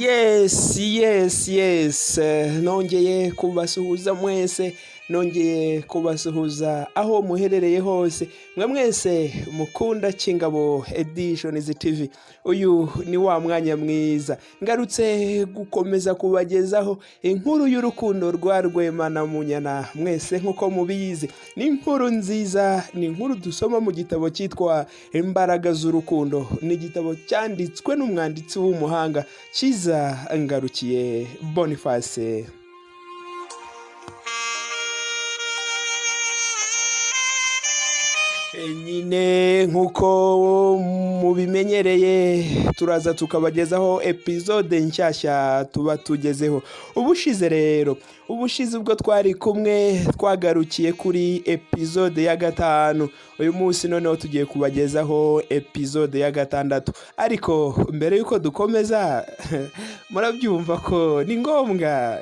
Yes, nongeye kubasuhuza mwese, nongeye kubasuhuza aho muherereye hose, mwe mwese mukunda Kingabo Editions TV. Uyu ni wa mwanya mwiza ngarutse gukomeza kubagezaho inkuru y'urukundo rwa Rwema na Munyana. Mwese nk'uko mubizi, ni inkuru nziza, ni inkuru dusoma mu gitabo cyitwa Imbaraga z'Urukundo. Ni igitabo cyanditswe n'umwanditsi w'umuhanga Cyiza Ngarukiye Boniface. Nyine nk'uko mubimenyereye, turaza tukabagezaho episode nshyashya tuba tugezeho. Ubushize rero, ubushize ubwo twari kumwe twagarukiye kuri episode ya 5. Uyu munsi noneho tugiye kubagezaho episode ya 6. Ariko mbere y'uko dukomeza, murabyumva ko ni ngombwa,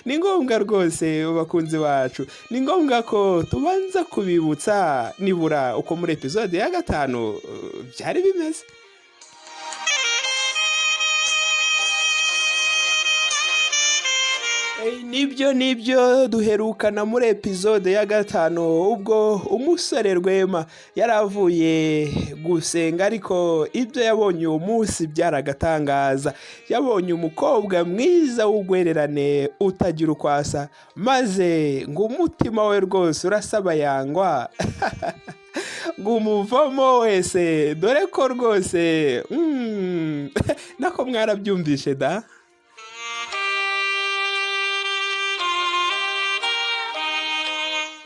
ni ngombwa rwose bakunzi bacu, ni ngombwa ko tubanza kubibutsa nibura uko muri episode ya 5 byari bimeze. Nibyo nibyo, duherukana muri episode ya 5 ubwo umusore Rwema yari avuye gusenga, ariko ibyo yabonye uwo munsi byaragatangaza. Yabonye umukobwa mwiza w'ugwererane utagira uko asa, maze ngo umutima we rwose urasabayangwa ngo umuvamo wese, dore ko rwose nako mwarabyumvishe da.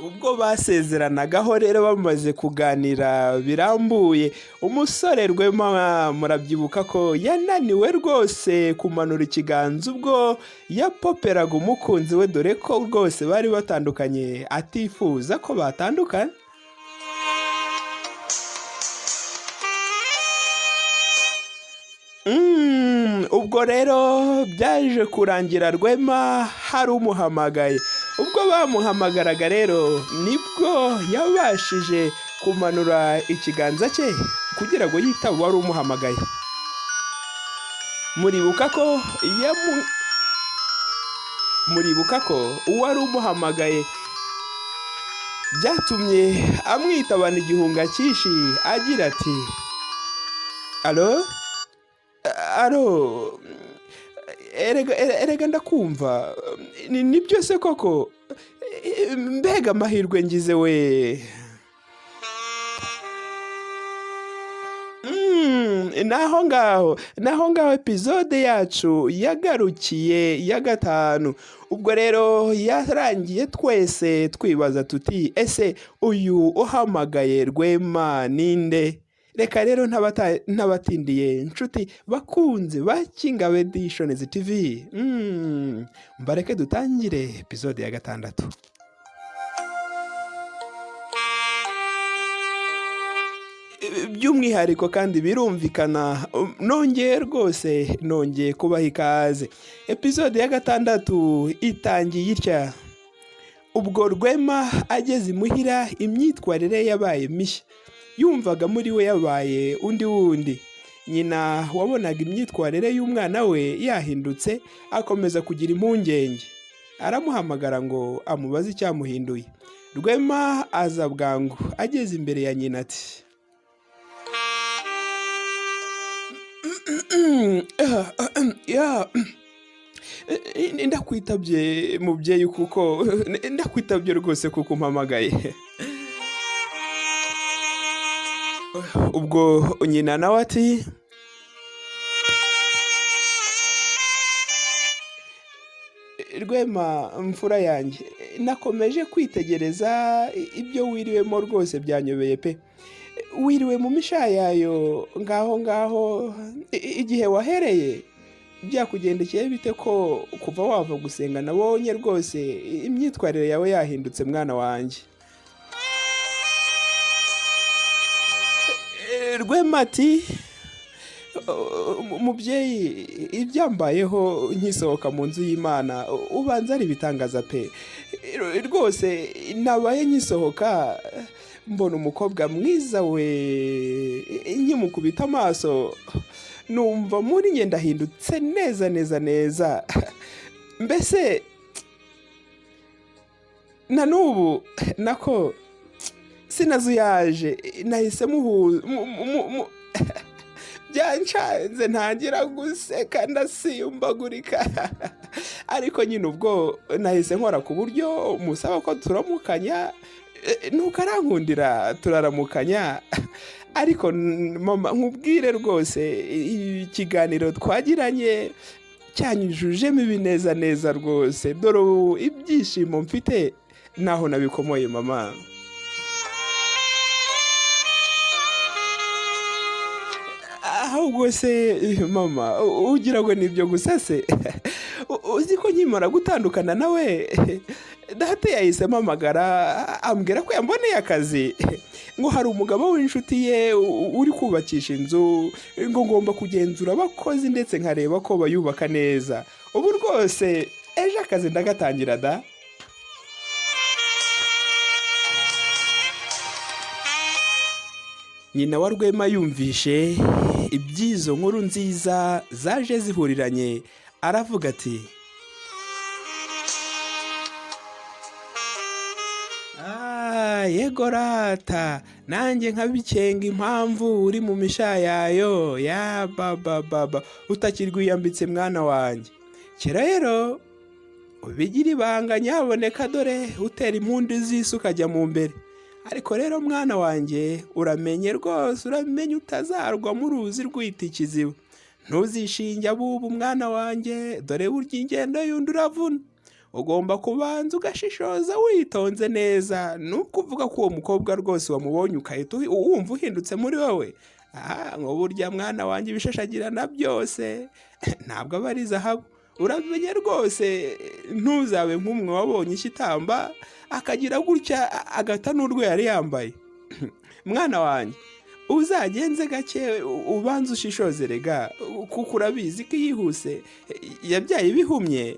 Ubwo basezeranagaho rero bamaze kuganira birambuye, umusore Rwema murabyibuka ko yananiwe rwose kumanura ikiganza ubwo yapoperaga umukunzi we, dore ko rwose bari batandukanye atifuza ko batandukana. Ubwo rero byaje kurangira Rwema hari umuhamagaye. Ubwo bamuhamagaraga rero nibwo yabashije kumanura ikiganza cye kugira ngo yitabe uwari umuhamagaye. Muribuka ko uwari umuhamagaye byatumye amwitabana igihunga cyinshi agira ati: alo alo, erega ndakumva, ni byose koko, mbega amahirwe ngize we. Naho ngaho, naho ngaho episode yacu yagarukiye ya 5. Ubwo rero yarangiye twese twibaza tuti: ese uyu uhamagaye Rwema ninde? Reka rero ntabatindiye, inshuti bakunze ba Kingabo Editions TV, mbareke dutangire episode ya 6. By'umwihariko kandi birumvikana, nongeye rwose nongeye kubaha ikaze. Episode ya 6 itangiye itya. Ubwo Rwema ageze imuhira, imyitwarire yabaye mishya, yumvaga muri we yabaye undi wundi. Nyina wabonaga imyitwarire y'umwana we yahindutse akomeza kugira impungenge, aramuhamagara ngo amubaze icyamuhinduye. Rwema aza bwangu ageze imbere ya nyina ati: ndakwitabye mubyeyi, kuko ndakwitabye rwose kuko umpamagaye. Ubwo nyina nawe ati: Rwema mfura yanjye, nakomeje kwitegereza ibyo wiriwemo rwose byanyobeye pe. Wiriwe mu mishayayo ngaho ngaho, igihe wahereye byakugendekeye bite ko kuva wava gusenga nabonye rwose imyitwarire yawe yahindutse mwana wanjye? Rwema ati: mubyeyi, ibyambayeho nkisohoka mu nzu y'Imana ubanza ari ibitangaza pe. Rwose nabaye nkisohoka Mbona umukobwa mwiza we, nkimukubita amaso numva muri njye ndahindutse neza neza neza. Mbese na n'ubu nako sinazuyaje, nahise byancanze ntangira guseka ndasimbagurika. Ariko nyine ubwo nahise nkora ku buryo musaba ko turamukanya, nuko arankundira turaramukanya. Ariko mama, nkubwire rwose, ikiganiro twagiranye cyanyujujemo ibineza neza rwose. Dore ubu ibyishimo mfite naho nabikomoye mama. Ahubwo se mama, ugira ngo nibyo gusa se? Uzi ko nkimara gutandukana nawe, data yahise ampamagara ambwira ko yamboneye akazi, ngo hari umugabo w'inshuti ye uri kubakisha inzu, ngo ngomba kugenzura abakozi ndetse nkareba ko bayubaka neza. Ubu rwose ejo akazi ndagatangira da. Nyina wa Rwema yumvishe iby'izo nkuru nziza zaje zihuriranye, aravuga ati: "Ah, yego rata, nanjye nkabikenga impamvu uri mu mishayayo ya baba baba utakirwiyambitse mwana wanjye. Kera rero ubigira ibanga nyaboneka, dore utera impundu z'isi ukajya mu mbere. Ariko rero mwana wanjye, uramenye rwose, uramenye utazarwa mu ruzi rwita ikiziba. Ntuzishinge abubu mwana wanjye, dore burya ingendo y'undi uravuna. Ugomba kubanza ugashishoza witonze neza. Nuko uvuga ko uwo mukobwa rwose wamubonye ukahita wumva uhindutse muri wowe. Aha, ngo burya mwana wanjye ibishashagirana byose ntabwo aba ari zahabu. Uramenye rwose ntuzabe nk'umwe wabonye ishitamba akagira gutya agata n'urwo yari yambaye. Mwana wanjye, uzagenze gake, ubanze ushishoze rega, kuko urabizi ko iyihuse yabyaye ibihumye."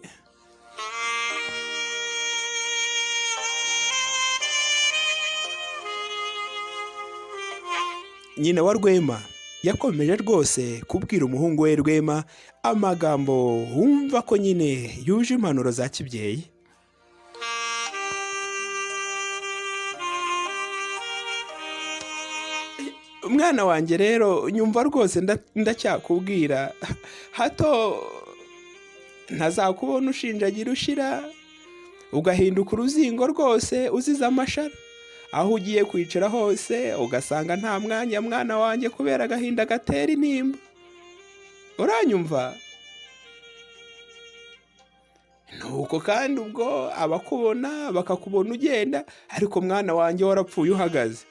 Nyina wa Rwema yakomeje rwose kubwira umuhungu we Rwema amagambo wumva ko nyine yuje impanuro za kibyeyi. Mwana wanjye rero, nyumva rwose, ndacyakubwira hato ntazakubona ushinjagira ushira, ugahinduka uruzingo rwose uzize amashara. Aho ugiye kwicara hose ugasanga nta mwanya mwana wanjye, kubera agahinda gatera intimba. Uranyumva? Nuko kandi ubwo abakubona bakakubona ugenda, ariko mwana wanjye warapfuye uhagaze.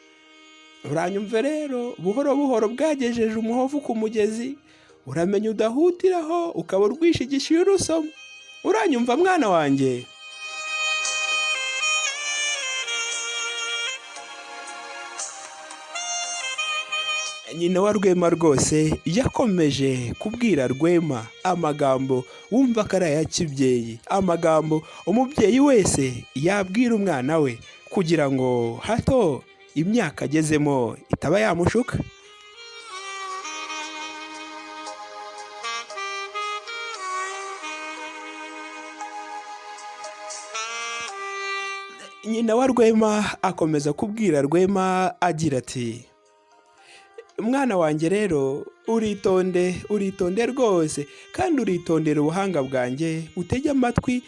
Uranyumva rero, buhoro buhoro bwagejeje umuhovu ku mugezi. Uramenya udahutiraho ukaba urwishigishiye urusoma. Uranyumva mwana wanjye? Nyina wa Rwema rwose yakomeje kubwira Rwema amagambo wumva ko ari aya kibyeyi, amagambo umubyeyi wese yabwira umwana we kugira ngo hato imyaka agezemo itaba yamushuka. Nyina wa Rwema akomeza kubwira Rwema agira ati: "Mwana wanjye rero, uritonde, uritonde rwose, kandi uritondere ubuhanga bwanjye, utege amatwi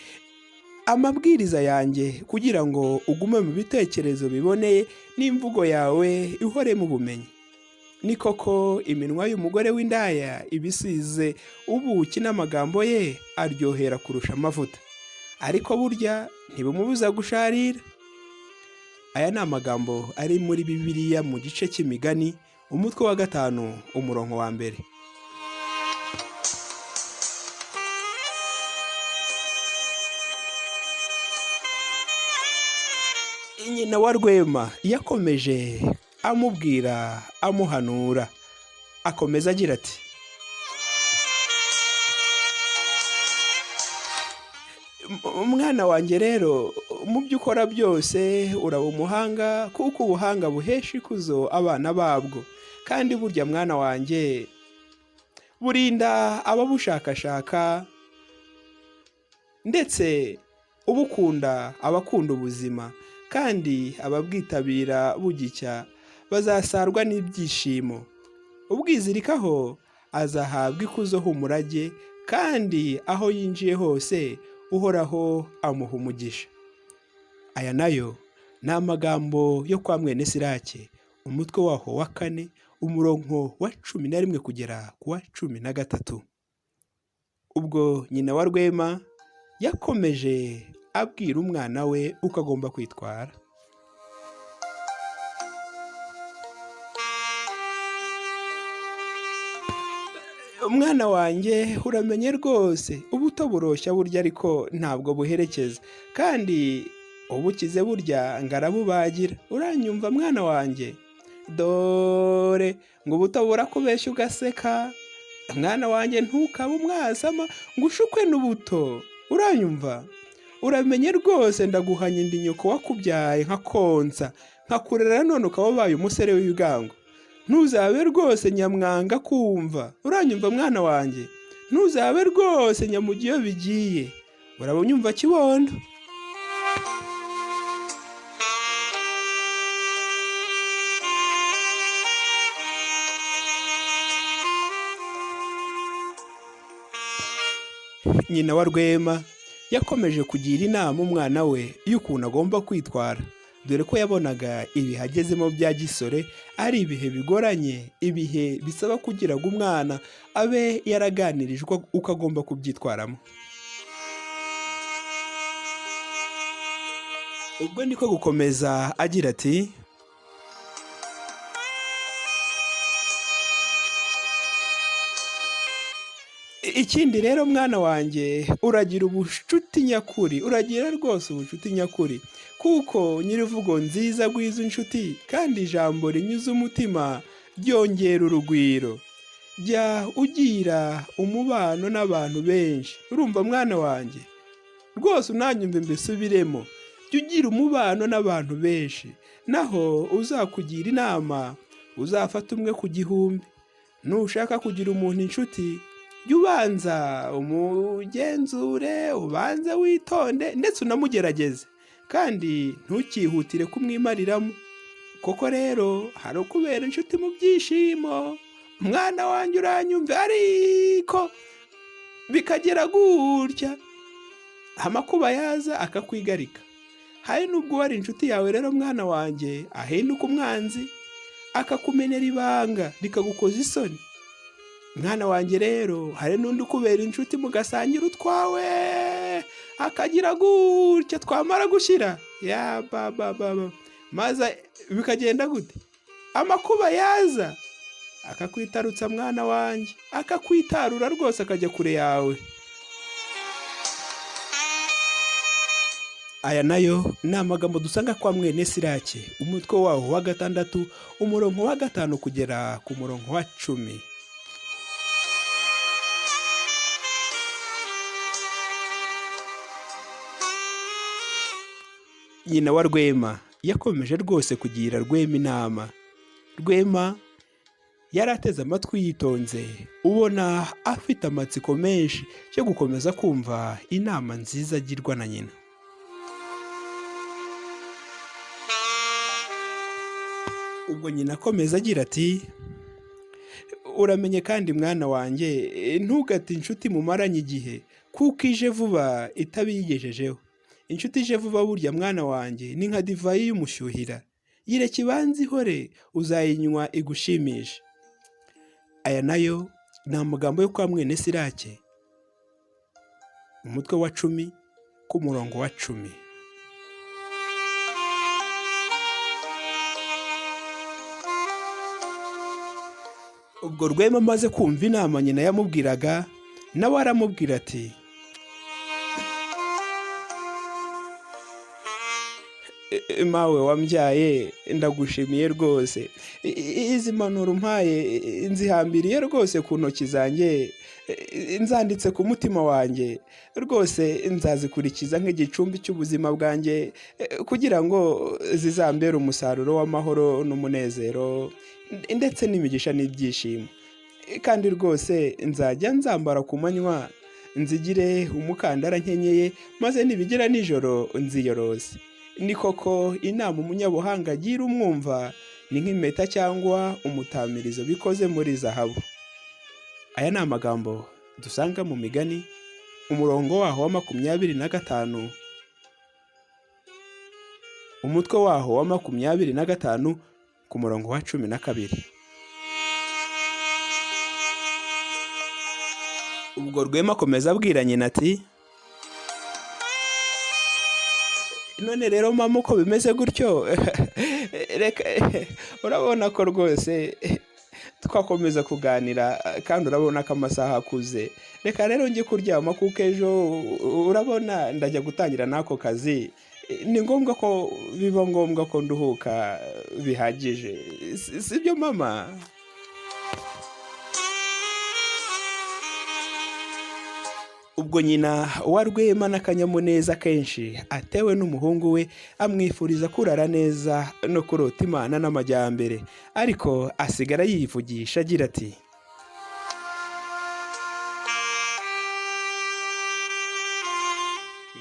amabwiriza yanjye kugira ngo ugume mu bitekerezo biboneye n'imvugo yawe ihoremo ubumenyi. Ni koko iminwa y'umugore w'indaya iba isize ubuki, n'amagambo ye aryohera kurusha amavuta, ariko burya ntibumubuza gusharira." Aya ni amagambo ari muri Bibiliya mu gice cy'Imigani, umutwe wa 5, umurongo wa 1. Nyina wa Rwema yakomeje amubwira, amuhanura, akomeza agira ati: "Mwana wanjye rero, Mu byo ukora byose uraba umuhanga, kuko ubuhanga buhesha ikuzo abana babwo. Kandi burya mwana wanjye, burinda ababushakashaka, ndetse ubukunda abakunda ubuzima, kandi ababwitabira bugicya bazasarwa n'ibyishimo. Ubwizirikaho azahabwa ikuzo h'umurage, kandi aho yinjiye hose Uhoraho amuha umugisha. Aya nayo ni amagambo yo kwa mwene Sirake, umutwe waho wa 4, umurongo wa 11 kugera ku wa 13. Ubwo nyina wa Rwema yakomeje abwira umwana we uko agomba kwitwara. Umwana wanjye, uramenye rwose, ubuto buroshya burya ariko ntabwo buherekeza, kandi ubukize burya ngo arabubagira. Uranyumva mwana wanjye? Dore ngo ubuto burakubeshya ugaseka. Mwana wanjye, ntukabe umwasama ngo ushukwe n'ubuto. Uranyumva? Uramenye rwose, ndaguhanye indi nyoko wakubyaye nka konsa, nkakurera none ukaba ubaye umusore w'ibigango. Ntuzabe rwose nyamwanga kumva. Uranyumva mwana wanjye? Ntuzabe rwose nyamujya iyo bigiye. Uraba unyumva kibondo? Nyina wa Rwema yakomeje kugira inama umwana we y'ukuntu agomba kwitwara, dore ko yabonaga ibihe agezemo bya gisore ari ibihe bigoranye, ibihe bisaba kugira ngo umwana abe yaraganirijwe uko agomba kubyitwaramo. Ubwo niko gukomeza agira ati: Ikindi rero mwana wanjye, uragira ubucuti nyakuri, uragira rwose ubucuti nyakuri, kuko nyirivugo nziza agwiza inshuti, kandi ijambo rinyuze umutima ryongera urugwiro. Jya ugira umubano n'abantu benshi. Urumva mwana wanjye? Rwose unanyumve mbisubiremo, jya ugira umubano n'abantu benshi, naho uzakugira inama uzafata umwe ku gihumbi. Nushaka kugira umuntu inshuti, jya ubanza umugenzure, ubanze witonde, ndetse unamugerageze, kandi ntukihutire kumwimariramo. Koko rero hari ukubera inshuti mu byishimo, mwana wanjye uranyumve, ariko bikagera gutya amakuba yaza akakwigarika. Hari n'ubwo uwari inshuti yawe rero mwana wanjye ahinduka umwanzi, akakumenera ibanga rikagukoza isoni. Mwana wanjye rero, hari n'undi ukubera inshuti mugasangira utwawe, akagira gutya twamara gushyira ya ba, maze bikagenda gute? Amakuba yaza akakwitarutsa mwana wanjye, akakwitarura rwose akajya kure yawe. Aya nayo ni amagambo dusanga kwa mwene Sirake, umutwe wawo wa 6, umurongo wa 5 kugera ku murongo wa 10. Nyina wa Rwema yakomeje rwose kugira Rwema inama. Rwema yari ateze amatwi yitonze, ubona afite amatsiko menshi yo gukomeza kumva inama nziza agirwa na nyina. Ubwo nyina akomeza agira ati: Uramenye kandi mwana wanjye, ntugate inshuti mumaranye igihe, kuko ije vuba itabiyigejejeho. Inshuti ije vuba burya mwana wanjye ni nka divayi y'umushyuhira, yireke ibanze ihore, uzayinywa igushimishe. Aya nayo ni amagambo yo kwa mwene Sirake, umutwe wa 10 ku murongo wa 10. Ubwo Rwema amaze kumva inama nyina yamubwiraga, nawe aramubwira ati: Mawe wambyaye, ndagushimiye rwose. Izi mpanuro umpaye nzihambiriye rwose ku ntoki zanjye, nzanditse ku mutima wanjye rwose, nzazikurikiza nk'igicumbi cy'ubuzima bwanjye kugira ngo zizambere umusaruro w'amahoro n'umunezero ndetse n'imigisha n'ibyishimo. Kandi rwose nzajya nzambara ku manywa, nzigire umukandara nkenyeye, maze nibigera nijoro nziyorose. Ni koko inama umunyabuhanga agira umwumva ni nk'impeta cyangwa umutamirizo bikoze muri zahabu. Aya ni amagambo dusanga mu Migani, umurongo waho wa 25, umutwe waho wa 25 ku murongo wa 12. Ubwo Rwema akomeza abwira nyina ati: "None rero mama, uko bimeze gutyo, reka urabona ko rwose twakomeza kuganira, kandi urabona ko amasaha akuze. Reka rero njye kuryama, kuko ejo urabona ndajya gutangira n'ako kazi. Ni ngombwa ko biba ngombwa ko nduhuka bihagije, sibyo mama?" Ubwo nyina wa Rwema n'akanyamuneza kenshi atewe n'umuhungu we, amwifuriza kurara neza no kurota Imana n'amajyambere, ariko asigara yivugisha agira ati: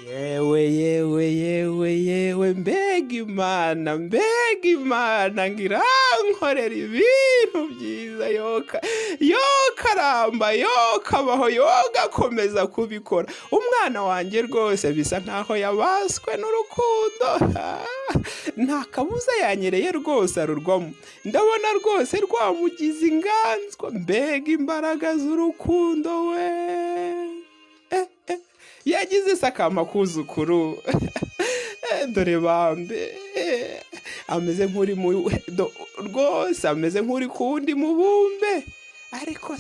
"Yewe yewe yewe yewe, mbega Imana, mbega Imana, ngo irankorera ibintu byiza, yoka yokaramba, yokabaho, yogakomeza kubikora. Umwana wanjye rwose bisa nkaho yabaswe n'urukundo, nta kabuza yanyereye rwose arurwamo. Ndabona rwose rwamugize inganzwa. Mbega imbaraga z'urukundo we! Yagize se akampa kuzukuru, dore bambe ameze nk'uri mu rwose, ameze nk'uri ku wundi mubumbe. Ariko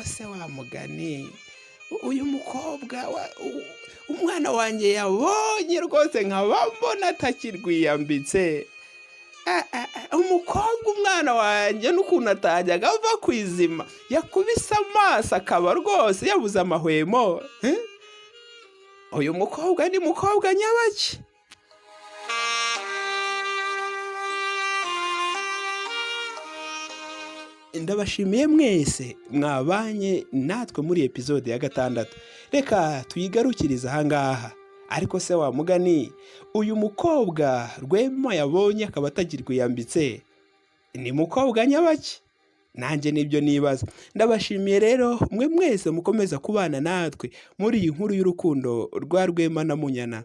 se wa mugani, uyu mukobwa, umwana wanjye yabonye rwose nkaba mbona atakirwiyambitse, umukobwa umwana wanjye n'ukuntu atajyaga ava ku izima, yakubise amaso akaba rwose yabuze amahwemo. Uyu mukobwa ni mukobwa nyabaki?" Ndabashimiye mwese mwabanye natwe muri episode ya 6. Reka tuyigarukirize ahangaha. Ariko se wa mugani, uyu mukobwa Rwema yabonye akaba atagirwiyambitse ni mukobwa nyabaki? Nanjye nibyo nibaza. Ndabashimiye rero mwe mwese mukomeza kubana natwe muri iyi nkuru y'urukundo rwa Rwema na Munyana.